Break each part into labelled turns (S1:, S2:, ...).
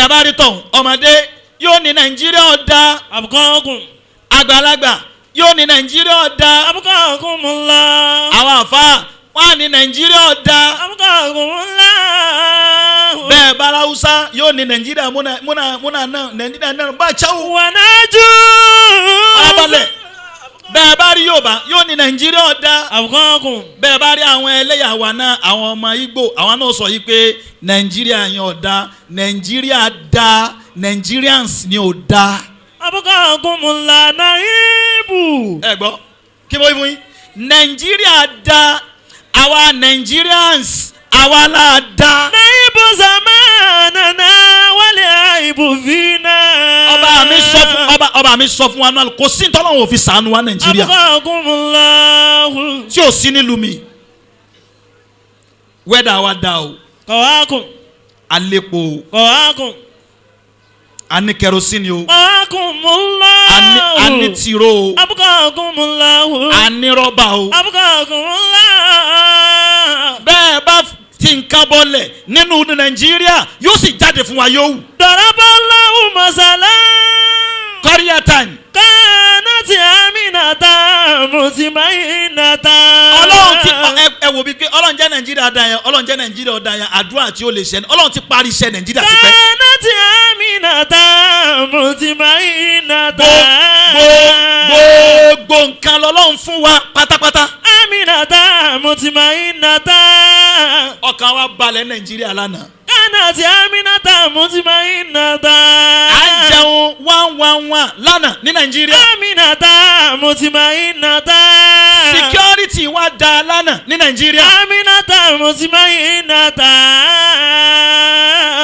S1: Bẹ́ẹ̀ bá rí tọ̀hún, ọmọdé yóò ní Nàìjíríà ò dáa.
S2: أبقاكم.
S1: Àgbàlagbà yóò ní Nàìjíríà ò dáa.
S2: أبقاكم الله.
S1: Àwọn àfa wọn á ní Nàìjíríà ò dáa.
S2: أبقاكم الله.
S1: Bẹ́ẹ̀ bá Haúsá, yóò ní Nàìjíríà múna múna múna náà, Nàìjíríà náà bá cháwó.
S2: ونجو.
S1: Farabalẹ̀. Bẹ́ẹ̀ bá rí Yorùbá, yóò ní Nàìjíríà ò dáa.
S2: أبقاكم.
S1: Bẹ́ẹ̀ bá rí àwọn ẹlẹ́yà wa náà, àwọn ọmọ Ìgbò, àwọn náà sọ yìí pé Nàìjíríà yẹn ò dáa. Nàìjíríà dáa, Nigerians ni ò dáa.
S2: أبقاكم الله نعيب.
S1: Ẹ gbọ́ kí mo wí fún yín? Nàìjíríà dáa, àwa Nigerians, àwa la dáa.
S2: نعيب زماننا والعيب فينا.
S1: Ọba mi sọ fún wa náà, kò sí ntọ́lọ́wọ̀n òfin sànù wa Nàìjíríà
S2: أبقاكم الله.
S1: tí ò sí nílùú mi. Weather wa dáa o.
S2: قواكم.
S1: Alépo o.
S2: قواكم.
S1: A ní kerosene o.
S2: قواكم الله.
S1: A ní tìró o.
S2: أبقاكم الله.
S1: A ní rọ́bà o.
S2: أبقاكم الله.
S1: Bẹ́ẹ̀ bá ti nǹkan bọ́lẹ̀ nínú Nàìjíríà, yóò sì jáde fún wa, yóò wù.
S2: ضرب الله مثلا
S1: قرية
S2: كانت آمنة مطمئنة.
S1: Ọlọ́run ti ẹ wò bí pé Ọlọ́run jẹ́ Nàìjíríà dá yẹn, Ọlọ́run jẹ́ Nàìjíríà dá yẹn. Àdúrà tí ó lè ṣẹ ni. Ọlọ́run ti parí iṣẹ́ Nàìjíríà ti pẹ́.
S2: كانت آمنة مطمئنة.
S1: Gbogbo nǹkan lọ́lọ́run fún wa pátápátá.
S2: آمنة مطمئنة.
S1: Ọkàn wa balẹ̀ Nàìjíríà lánàá.
S2: كانت آمنة مطمئنة.
S1: À ń jẹun one one one lánàá ní Nàìjíríà.
S2: آمنة مطمئنة.
S1: Security wa da lánàá ní Nàìjíríà.
S2: آمنة مطمئنة.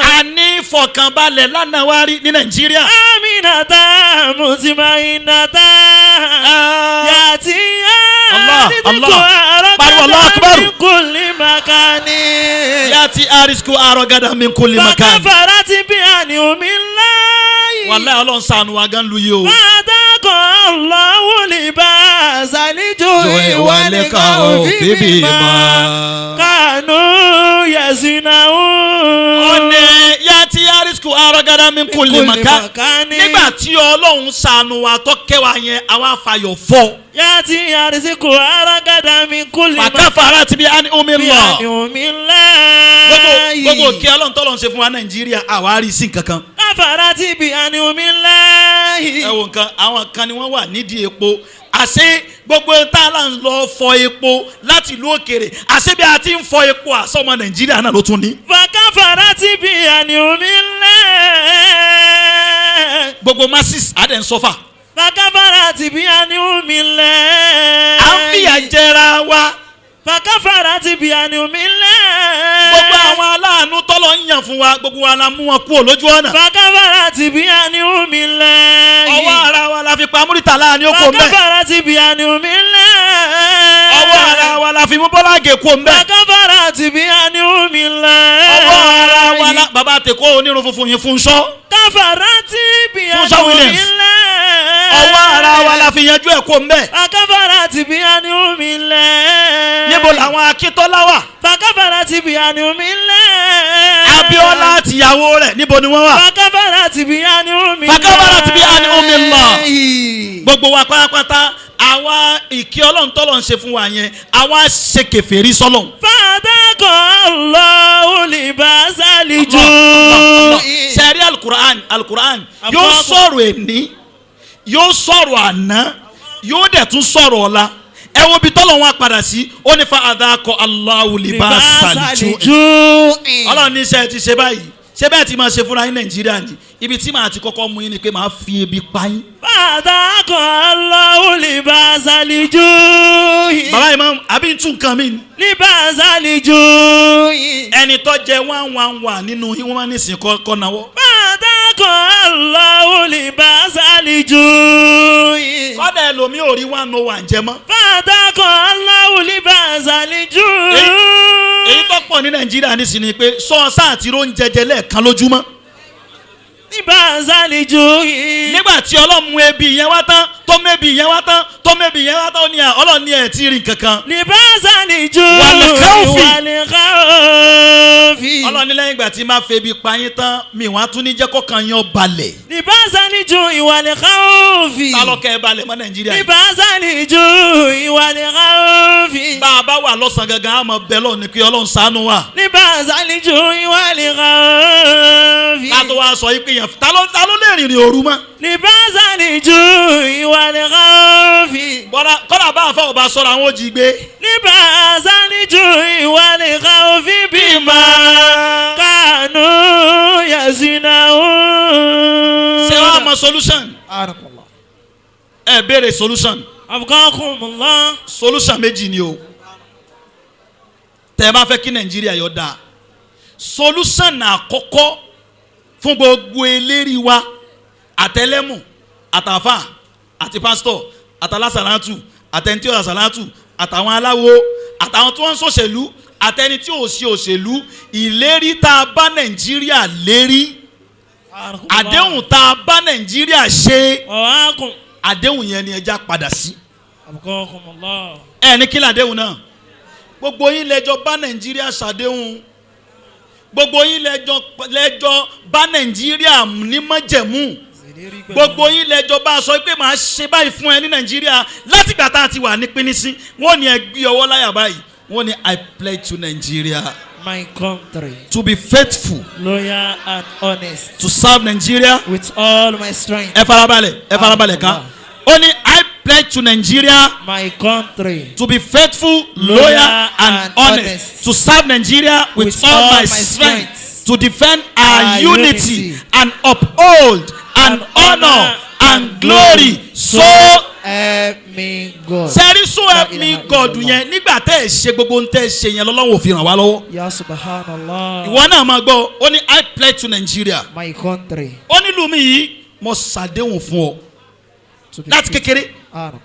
S1: A ní ìfọ̀kànbalẹ̀ lánàá wá rí ní Nàìjíríà.
S2: آمنة مطمئنة. يأتيها
S1: Allah,
S2: رزقها
S1: Allah. Pariwo الله أكبر.
S2: من كل مكان.
S1: يأتيها رزقها رغدا من كل مكان.
S2: فكفرت بأنعم الله.
S1: Wàláhì, Ọlọ́run ṣàánú wa gan lu yìí o.
S2: فأذاقها الله لباس الجوع والخوف بما كانوا يصنعون.
S1: Ó ní يأتيها رزقها رغدا من كل مكان. Nígbà tí Ọlọ́run ṣàánú wa tó kẹwàá yẹn, àwa fàyọ̀ fọ́.
S2: يأتيها رزقها رغدا من كل مكان.
S1: فكفرت بأنعم الله.
S2: بأنعم الله.
S1: Gbogbo kí Ọlọ́run tọ́lọ́run ṣe fún wa Nàìjíríà, àwa rí sí nǹkan kan.
S2: كفرت بأنعم الله.
S1: Ẹ wo nǹkan, àwọn kan ni wọ́n wà nídìí epo. Àṣé gbogbo tá a là ń lọ fọ epo láti ìlú òkèèrè, àṣé bí a ti ń fọ epo, àsọmọ Nàìjíríà náà ló tún ní.
S2: فكفرت بأنعم الله.
S1: Gbogbo masses adẹ̀ ń suffer.
S2: فكفرت بأنعم الله.
S1: À ń fìyà jẹra wa.
S2: فكفرت بأنعم الله.
S1: Gbogbo àwọn aláàánú tọ́lọ̀ ń yàn fún wa, gbogbo wa la mú wọn kúrò lójú ọ̀nà.
S2: فكفرت بأنعم الله.
S1: Ọwọ́ ara wa la fi pa Múrítàlá ní oko mbẹ́.
S2: فكفرت بأنعم الله.
S1: Ọwọ́ ara wa la fi mú Bọ́lá Àgè kó mbẹ́.
S2: فكفرت بأنعم الله.
S1: Ọwọ́ ara wa la bàbá àtẹ̀kọ́ onírun funfun yìí fún sọ́.
S2: كفرت
S1: Fúnṣọ́
S2: بأنعم
S1: Williams.
S2: الله.
S1: Ọwọ́ ara wa la fi yanjú ẹ̀ kó mbẹ́.
S2: فكفرت بأنعم الله.
S1: Níbo làwọn Akíntọ́lá wà?
S2: فكفرت بأنعم الله.
S1: Abíọ́lá àtìyàwó rẹ̀, níbo ni wọ́n wà?
S2: فكفرت بأنعم الله.
S1: فكفرت بأنعم الله. Gbogbo wa pátápátá, àwa ìkí Ọlọ́run tọ́lọ̀ ń ṣe fún wa yẹn, àwa ṣe kèfèrí sọ́lọ́run.
S2: فأذاقها الله لباس الجوع.
S1: Sẹ́rí alukur'an, alukur'an yóò sọ̀rọ̀ ẹ̀ní, yóò sọ̀rọ̀ àná, yóò dẹ̀ tún sọ̀rọ̀ ọ̀la. Ẹ wo bí tọ́lọ̀ wọn padà sí. Ó ní فأذاقها الله لباس الجوع.
S2: الجوع.
S1: Ọlọ́run ní sẹ́ẹ̀ ti ṣe báyìí, ṣé bẹ́ẹ̀ ti máa ṣe fúnra yín Nàìjíríà ni? Ibi tí màá ti kọ́kọ́ mú yín ni pé màá fi ebi pa yín.
S2: فأذاقها الله لباس الجوع.
S1: Bàbá yìí máa àbí ń tún nǹkan mi ni.
S2: لباس الجوع.
S1: Ẹni tó jẹ one one one nínú yín, wọ́n máa ní ìsìn kọ́ náwó.
S2: فأذاقها الله لباس الجوع.
S1: Kọ́dà ẹlòmíì ò rí 101 jẹ mọ́.
S2: فأذاقها الله لباس الجوع.
S1: Èyí tó pọ̀ ní Nàìjíríà nísìnyí ni pé sọ́ọ̀sá àti oúnjẹ jẹ lẹ́ẹ̀kan lójúmọ́.
S2: لباس لباس الجوع.
S1: Nígbà tí Ọlọ́run mú ebi yẹn wá tán, tó mébi yẹn wá tán, tó mébi yẹn wá tán, ó ní à, Ọlọ́run ní ẹ̀ tí ì rí nǹkankan.
S2: لباس الجوع
S1: والخوف.
S2: والخوف.
S1: Ọlọ́run ní lẹ́yìn ìgbà tí máa febi pa yín tán, mi wọ́n á tún ní jẹ́ kọ́kàn yín ó balẹ̀.
S2: لباس الجوع والخوف.
S1: Ta ló kẹ́ ẹ balẹ̀ mọ́ Nàìjíríà yìí?
S2: لباس الجوع والخوف.
S1: Bá a bá wà lọ́sàn gangan, á mọ̀ bẹ́ẹ̀ lọ́ọ̀ ni pé Ọlọ́run ṣàánú wa.
S2: لباس الجوع والخوف.
S1: Ká tó wá sọ yìí pé yẹn, ta ló lè rìnrìn òru mọ́?
S2: لباس الجوع والخوف.
S1: Bọ́lá kọ́lá bá àfa ọba sọ̀rọ̀, àwọn ò jí gbé.
S2: لباس الجوع والخوف بما كانوا يصنعون.
S1: Ṣé wàá mọ solution? Ẹ béèrè solution.
S2: أبقاكم الله.
S1: Solution méjì ni o. Tẹ́ ẹ bá fẹ́ kí Nàìjíríà yọ dáa, solution àkọ́kọ́ fún gbogbo eléri wa, àtẹlẹ́mù, àtàfà, àti pásítọ̀, àtàlásàlátù, àtẹni tí ò sàlátù, àtàwọn aláwo, àtàwọn tí wọ́n ń ṣòṣèlú, àtẹni tí ò ṣe òṣèlú, ìlérí tá a bá Nàìjíríà lérí, àdéhùn tá a bá Nàìjíríà ṣe,
S2: وواكم.
S1: àdéhùn yẹn ni ẹja padà sí.
S2: أبقاكم الله.
S1: Ẹ ní kí làdéhùn náà? Gbogbo yín lẹ́jọ́ bá Nàìjíríà ṣàdéhùn, gbogbo yín lẹ́jọ́ bá Nàìjíríà ní májẹ̀mú, gbogbo yín lẹ́jọ́ bá a sọ pé màá ṣe báyìí fún ẹ ní Nàìjíríà. Látìgbà tá a ti wà ní pínísín, wọ́n ní ẹ gbé ọwọ́ láyà báyìí, wọ́n ní, "I pledge to Nigeria
S2: My country.
S1: to be faithful,
S2: Loyal and honest.
S1: to serve Nigeria
S2: With all my strength.
S1: Ẹ farabalẹ̀, ẹ farabalẹ̀ ká. Ó ní, "I pledge to Nigeria
S2: My country.
S1: to be faithful, loyal and honest,
S2: honest,
S1: to serve Nigeria with all my strength, to defend our
S2: our
S1: unity
S2: unity,
S1: and uphold and
S2: and
S1: honour
S2: honor
S1: and glory, so
S2: help me God."
S1: Sẹ́rí so help
S2: La
S1: me
S2: ilaha
S1: God
S2: illallah.
S1: yẹn, nígbà tẹ́ ẹ̀ ṣe gbogbo ń tẹ́ ẹ ṣe yẹn, lọ́lọ́run ò fi ràn wá lọ́wọ́.
S2: Ya subhanallah.
S1: Ìwọ náà máa gbọ́. Ó ní, "I pledge to Nigeria."
S2: My country.
S1: Ó nílùú mi yìí, mo ṣàdéhùn fún ọ
S2: To be
S1: láti
S2: faithful.
S1: kékeré.
S2: Subhanallah.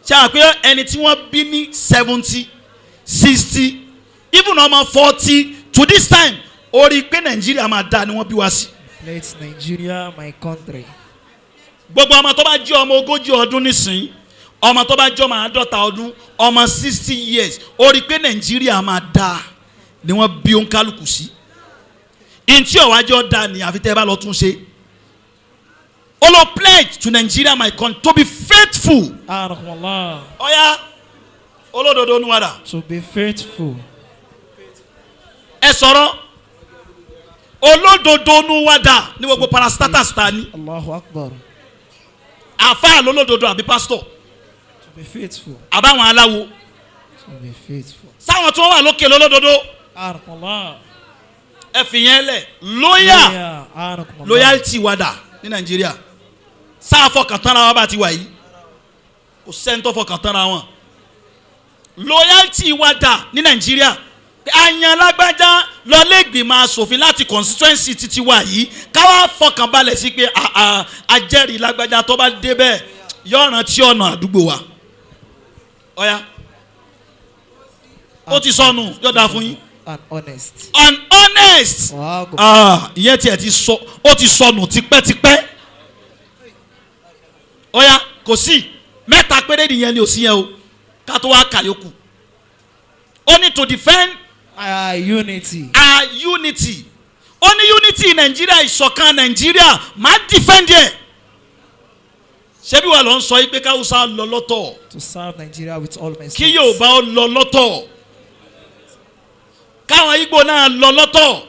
S1: Ṣe àpé ẹni tí wọ́n bí ní 70, 60, even ọmọ 40 to this time, ó rí i pé Nàìjíríà máa dáa ni wọ́n bí wá sí.
S2: Pledge Nigeria, my country.
S1: Gbogbo ọmọ tó bá jẹ́ ọmọ 40 ọdún nísìnyí, ọmọ tó bá jẹ́ ọmọ 50 ọdún, ọmọ 60 years, ó rí i pé Nàìjíríà máa dáa ni wọ́n bí òǹkálùkù sí. Ntí ọ̀wájú ọ̀dà ni àfi tẹ́ ẹ bá lọ tún ṣe. Ó lọ pledge to Nigeria, my country, to be faithful.
S2: Subhanallah.
S1: Ọ̀ya, olódodo nuwada.
S2: To be faithful.
S1: Ẹ sọ̀rọ̀, olódodo nuwada ní gbogbo parastatals ta ni?
S2: Allahu Akbar.
S1: Àfáà lólódodo àbí pásítọ̀?
S2: To be faithful.
S1: Àbáwọn aláwo?
S2: To be faithful.
S1: Sáwọn tí wọ́n wà lókè lólódodo?
S2: Subhanallah.
S1: Ẹ fi yẹn lẹ̀. Loyal.
S2: Subhanallah.
S1: Loyalty wada ní Nàìjíríà? Sáà fọkàn tán ra wa bá ti wà yìí? Kò sẹ́ni tó fọkàn tán ra wọn. Loyalty wada ní Nàìjíríà? Àyàn lágbájá lọlẹ́gbìmọ̀ asòfin láti constituency títí wà yìí, káwá fọkàn balẹ̀ sí pé ajẹ́rìí lágbájá, tó bá débẹ̀ yóò rántí ọ̀nà àdúgbò wa. Ọ̀ya, ó ti sọnù, yóò dáa fún yín.
S2: And honest.
S1: And honest.
S2: Wow.
S1: Ah, ìyẹn tiẹ̀ ti sọ, ó ti sọnù tipẹ́tipẹ́. Ọ̀ya, kò sí mẹ́ta péré nìyẹn ni ò sí yẹn o, ká tó wá kàyókù. Ó ní to defend
S2: Our unity.
S1: our unity. Ó ní unity Nàìjíríà, ìṣọ̀kan Nàìjíríà, máa defend ẹ̀. Ṣebí wà ló ń sọ yìí pé káwùsà lọ lọ́tọ̀,
S2: To serve Nigeria with all my
S1: kí
S2: strength.
S1: Yorùbá ó lọ lọ́tọ̀, káwọn Ìgbò náà lọ lọ́tọ̀.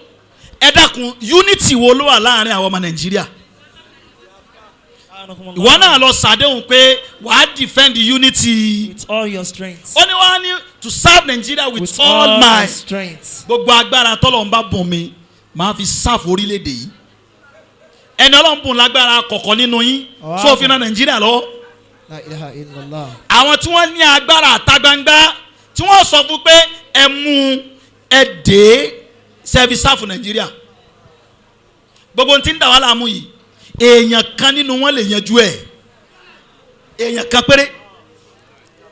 S1: Ẹ dákun, unity wo ló wà láàrin àwọn ọmọ Nàìjíríà? Ìwọ náà lọ ṣàdéhùn pé wàá defend unity.
S2: With all your strength.
S1: Ó ní wàá ní to serve Nigeria with all my
S2: strength.
S1: Gbogbo agbára tọ́lọ̀ ń bá bùn mi, máa fi serve orílẹ̀-èdè yìí. Ẹni Ọlọ́run bùn lágbára kọ̀ọ̀kan nínú yín, sófin náà Nàìjíríà lọ́wọ́?
S2: La ilaha illallah.
S1: Àwọn tí wọ́n ní agbára àta gbangba tí wọ́n sọ fún pé ẹ mú ẹ dé service serve Nàìjíríà, gbogbo ohun tí ń dà wá láàmú yìí, èèyàn kan nínú wọn lè yanjú ẹ. Èèyàn kan péré,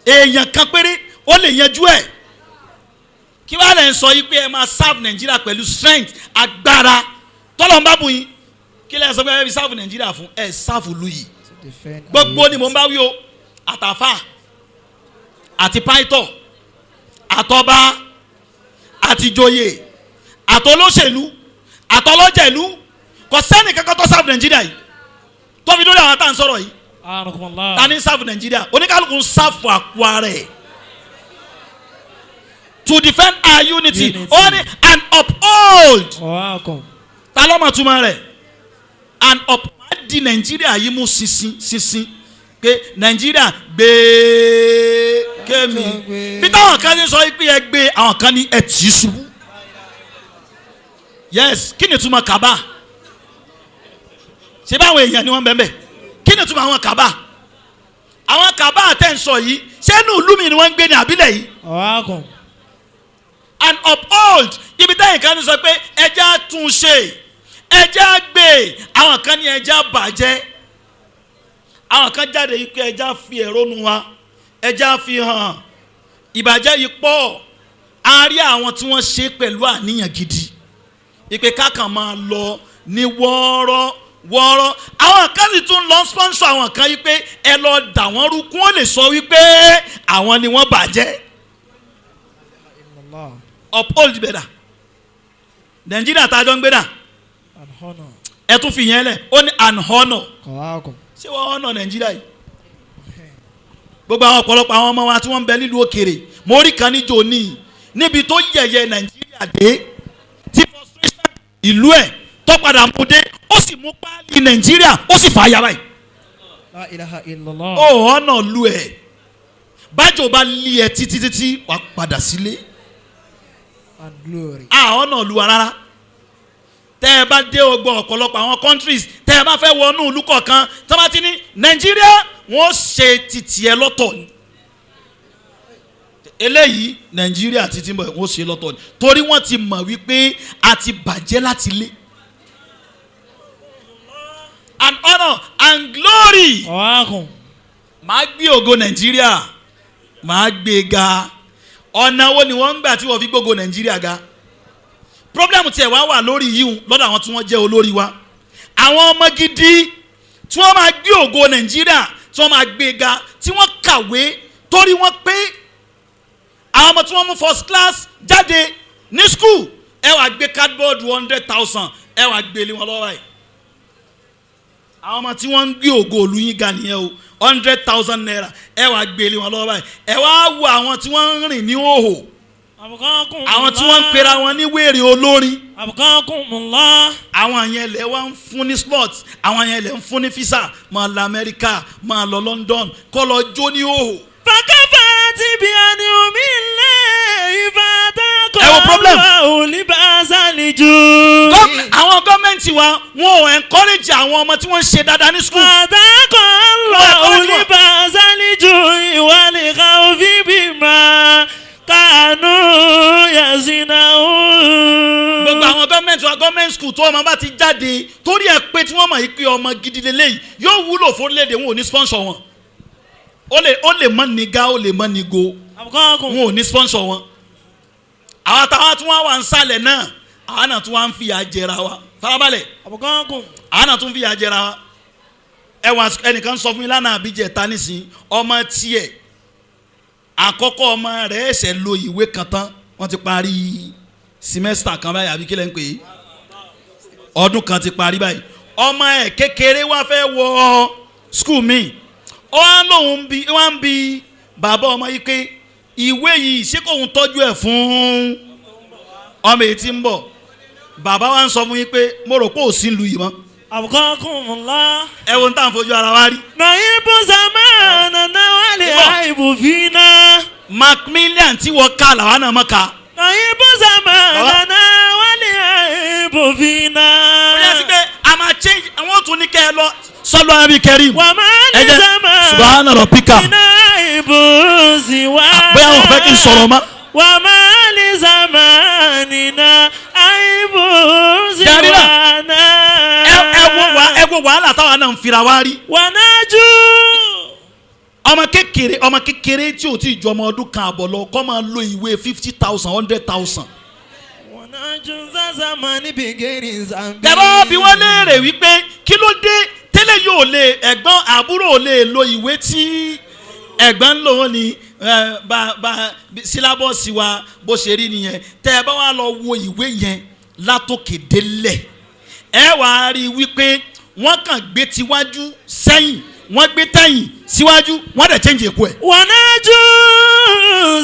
S1: èèyàn kan péré ó lè yanjú ẹ. Kí wàá lè sọ yìí pé ẹ máa serve Nàìjíríà pẹ̀lú strength, agbára tọ́lọ̀ ń bá bùn yín? Kí lẹ́yìn sọ pé ẹ fi serve Nàìjíríà fún? Ẹ serve ìlú yìí.
S3: To defend our
S1: Gbogbo ni mò ń
S3: unity.
S1: bá wí o, àtàfà àti pásítọ̀, àtọba, àtìjòyè, àtọlóṣèlú, àtọlọ́jẹ̀lú, kò sẹ́ni kankan tó serve Nàìjíríà yìí tó fi lórí àwọn tá à ń sọ̀rọ̀ yìí.
S2: Anakumullah.
S1: Ta ni serve Nàìjíríà? Oníkálukú ń serve àpò ara ẹ̀. To defend our unity,
S2: Unity.
S1: Ó ní and uphold.
S2: Ọ̀hákùn.
S1: Ta ló mọ̀ túmọ̀ rẹ̀? And up, má di Nàìjíríà yìí mú ṣinṣin ṣinṣin pé Nàìjíríà gbé kémi bí táwọn kan ní sọ pé ẹ gbé, àwọn kan ní ẹ tì í ṣubú. Yes, kí ni túmọ̀ kaba? Ṣé báwọn èèyàn ni wọ́n bẹ́ẹ̀ bẹ́ẹ̀? Kí ni túmọ̀ àwọn kaba? Àwọn kaba àtẹ̀sọ̀ yìí, ṣé inú ìlú mi ni wọ́n ń gbé ní àbílẹ̀ yìí?
S2: Ọ̀hákùn.
S1: And uphold, ibi táyì kan ní sọ pé ẹja tún ṣe, ẹja gbé, àwọn kan ní ẹja bàjẹ́. Àwọn kan jáde yìí pé ẹja fi ẹ̀rọ wa, ẹja fi hàn ìbàjẹ́ yìí pọ̀. A rí àwọn tí wọ́n ṣe pẹ̀lú àníyàn gidi, ìpè kákan máa lọ ní wọ́ọ́rọ́ wọ́ọ́rọ́. Àwọn kan sì tún lọ sponsor àwọn kan yìí pé ẹ lọ dà wọ́n rú kí wọ́n lè sọ wípé àwọn ni wọ́n bàjẹ́.
S3: Allah.
S1: Uphold bẹ̀dà Nàìjíríà tá a jọ ń gbé dà.
S3: And honor.
S1: Ẹ tún fi yẹn lẹ̀, ó ní and honour.
S3: Kọ̀ọ̀kọ̀.
S1: Ṣé wọ́n honour Nàìjíríà yìí? Gbogbo àwọn ọ̀pọ̀lọpọ̀ àwọn ọmọ wa tí wọ́n ń bẹ nílùú òkèèrè, mo rí kan níjó ní níbi tó yẹ̀yẹ́ Nàìjíríà dé, tí frustration ìlú ẹ̀ tó padà mú dé, ó sì mú páálí Nàìjíríà, ó sì fà á yàrá yìí.
S3: La ilaha illallah.
S1: Ó honour lu ẹ̀, bájò bá lé ẹ títí títí, wàá padà sílé.
S3: And glory.
S1: A honour lu wa rárá. Tẹ́ ẹ bá dé ọgbọ́n ọ̀pọ̀lọpọ̀ àwọn countries, tẹ́ ẹ bá fẹ́ wọnú ìlú kọ̀ọ̀kan, tẹ́ bá ti ní Nàìjíríà, wọ́n ṣe títì ẹ lọ́tọ̀ ni. Eléyìí Nàìjíríà títí bọ̀, wọ́n ṣe lọ́tọ̀ ni, torí wọ́n ti mọ̀ wípé a ti bàjẹ́ láti lé. And honour and glory.
S2: Ọ̀hákùn.
S1: Màá gbé ògo Nàìjíríà, màá gbé e ga. Ọ̀nà wo ni wọ́n ń gbà tí wọ́n fi gbógo Nàìjíríà ga? Problem tiẹ̀ wá wà lórí yìí lọ́dọ̀ àwọn tí wọ́n jẹ́ olórí wa. Àwọn ọmọ gidi tí wọ́n máa gbé ògo Nàìjíríà, tí wọ́n máa gbé ga, tí wọ́n kàwé torí wọ́n pé, àwọn ọmọ tí wọ́n mú first class jáde ní school, ẹ wàá gbé cardboard 100,000, ẹ wàá gbé lé wọn lọ́wọ́ ẹ̀. Àwọn ọmọ tí wọ́n ń gbé ògo òlu yín ga nìyẹn o. ₦100,000, ẹ wàá gbé lé wọn lọ́wọ́ báyìí. Ẹ wá wo àwọn tí wọ́n ń rìn ní òhò, àwọn tí wọ́n ń pera wọn ní wéèrè olórin.
S2: Abqakumullah.
S1: Àwọn yẹn lẹ wá ń fún ní slot, àwọn yẹn lẹ ń fún ní visa, máa lọ Amẹ́ríkà, máa lọ London, kọ́ lọ jó ní òhò.
S2: فكفرت بأنعم الله فأذاقها
S1: Ẹ wo problem.
S2: الله لباس الجوع.
S1: Àwọn gọ́ọ̀mẹ̀ntì wa, wọn ò encourage àwọn ọmọ tí wọ́n ń ṣe dáadáa ní school.
S2: فأذاقها الله
S1: Wọ́n encourage wọn.
S2: لباس الجوع والخوف بما كانوا يصنعون.
S1: Gbogbo àwọn gọ́ọ̀mẹ̀ntì wa, gọ́ọ̀mẹ̀ntì school tó ọmọ bá ti jáde torí ẹ pé tí wọ́n mọ̀ yìí pé ọmọ gidi lélẹ́yìí yóò wúlò fún orílẹ̀-èdè, wọn ò ní sponsor wọn. Ó lè mọ́ ní ga, ó lè mọ́ ní go.
S2: أبقاكم.
S1: Wọn ò ní sponsor wọn. Àwọn táwọn tí wọ́n wà ń sàlẹ̀ náà, àwọn náà tún wá ń fìyà jẹra wa. Farabalẹ̀.
S2: أبقاكم.
S1: Àwọn náà tún fìyà jẹra wa. Ẹ wà, ẹnìkan sọ fún mi lánàá àbíjẹ ta nísìnyí, ọmọ tiẹ̀ àkọ́kọ́, ọmọ rẹ̀ ẹsẹ̀ lo ìwé kan tán, wọ́n ti parí semester kan báyìí, àbí kílẹ̀ ń pè é, ọdún kan ti parí báyìí. Ọmọ ẹ̀ kékeré wá fẹ́ wọ school mi, ó wá lóun bí wá ń bi bàbá ọmọ yìí pé ìwé yìí, ṣé kóun tọ́jú ẹ̀ fún ọmọ èyí tí ń bọ̀? Bàbá wa ń sọ fún yín pé mo rò pé ò sí lu yìí mọ́.
S2: أبقاكم الله.
S1: Ẹ wo ní tá à ń fojú ara wa rí.
S2: نحب زماننا والعيب فينا.
S1: Macmillan tí wọ́n ká làwọn náà mọ̀ ká.
S2: نحب زماننا والعيب فينا.
S1: Ó yẹ sí pé a máa change, àwọn tún ní kẹ́ ẹ lọ sọ́lọ́ àbí kẹrin.
S2: وما
S1: Ẹ jẹ́
S2: لزمان
S1: subahana rabbika.
S2: عيب سوانا.
S1: Bóyá wọn fẹ́ kí n sọ̀rọ̀ mọ́.
S2: وما لزماننا عيب
S1: Jarina.
S2: سوانا.
S1: Ẹ wo wàhálà táwa náà ń fira wá rí.
S2: ونرجو.
S1: Ọmọ kékeré tí ò tí ì ju ọmọ ọdún kan àbọ̀ lọ kọ́ máa lo ìwé 50,000, 100,000.
S3: ونرجو زمن بغير ذنب.
S1: Tẹ̀rọ bí wọ́n léèrè wípé ò lè lo ìwé tí ẹ̀gbọ́n ń lò wọ́n ní bá syllabus wa bó ṣe rí nìyẹn. Tẹ́ ẹ bá wà lọ wo ìwé yẹn látòkè délẹ̀, ẹ wà á rí i wípé wọ́n kàn gbé tiwájú sẹ́yìn, wọ́n gbé tẹ̀yìn síwájú, wọ́n dẹ̀ change èkó ẹ̀.
S2: ونرجو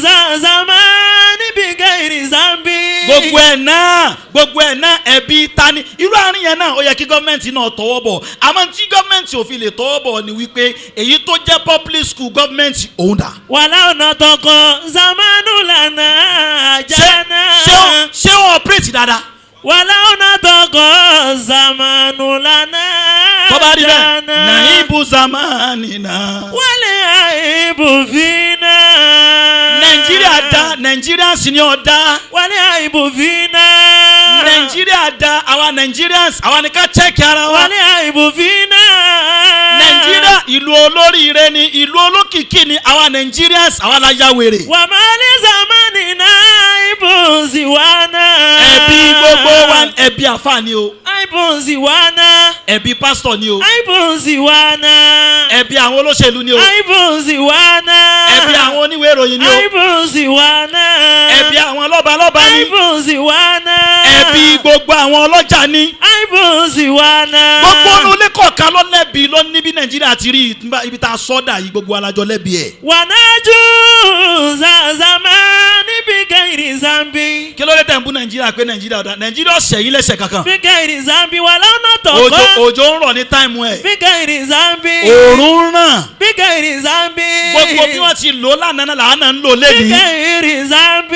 S2: ذا زمان بغير ذنب.
S1: Gbogbo ẹ̀ náà, ẹ̀bi ta ni? Irú àárín yẹn náà, ó yẹ kí gọ́ọ̀mẹ̀ntì náà tọwọ́ bọ̀. Àmọ́ tí gọ́ọ̀mẹ̀ntì ò fi lè tọwọ́ bọ̀ ni wípé èyí tó jẹ́ public school gọ́ọ̀mẹ̀ntì, òun dà?
S2: ولو نطق زمان لنا
S1: Ṣé
S2: جانا.
S1: ṣé ó operate dáadáa?
S2: ولو نطق زمان لنا
S1: Tó bá rí bẹ́ẹ̀,
S2: جانا.
S1: نعيب زماننا.
S2: والعيب فينا.
S1: Nàìjíríà dá, Nigerians ni ó dá.
S2: والعيب فينا.
S1: Nàìjíríà dá, àwa Nigerians, àwa ni ká check ara wa.
S2: والعيب فينا.
S1: Nàìjíríà, ìlú olóríire ni, ìlú olókìkí ni. Àwa Nigerians, àwa la ya wèrè.
S2: وما لزماننا عيب سوانا.
S1: Ẹ̀bi gbogbo wa, ẹ̀bi àfáà ni o.
S2: عيب سوانا.
S1: Ẹ̀bi pásítọ̀ ni o.
S2: عيب سوانا.
S1: Ẹ̀bi àwọn olóṣèlú ni o.
S2: عيب سوانا.
S1: Ẹ̀bi àwọn oníwèé ìròyìn ni o.
S2: عيب سوانا.
S1: Ẹ̀bi àwọn lọ́balọ́ba ni.
S2: عيب سوانا.
S1: Ẹ̀bi gbogbo àwọn ọlọ́jà ni.
S2: عيب سوانا.
S1: Gbogbo ọ̀nà ilé kọ̀ọ̀kan ló lẹ́bi, ló ní bí Nàìjíríà ti rí ibi tá a sọ́dà yìí, gbogbo alájọ lẹ́bi ẹ̀.
S2: ونرجو ذا زمان بغير ذنب.
S1: Kí ló dé tẹ̀ ń bú Nàìjíríà pé Nàìjíríà ọ̀dà? Nàìjíríà ọ̀sẹ̀ yín lẹ́sẹ̀ kankan.
S2: بغير ذنب ولو نطق.
S1: Òjò ń rọ̀ ní time ẹ̀.
S2: بغير ذنب.
S1: Òòrùn ń ràn.
S2: بغير ذنب.
S1: Gbogbo bí wọ́n ti lò lánàá náà làánà ń lò lẹ́nìí.
S2: بغير ذنب.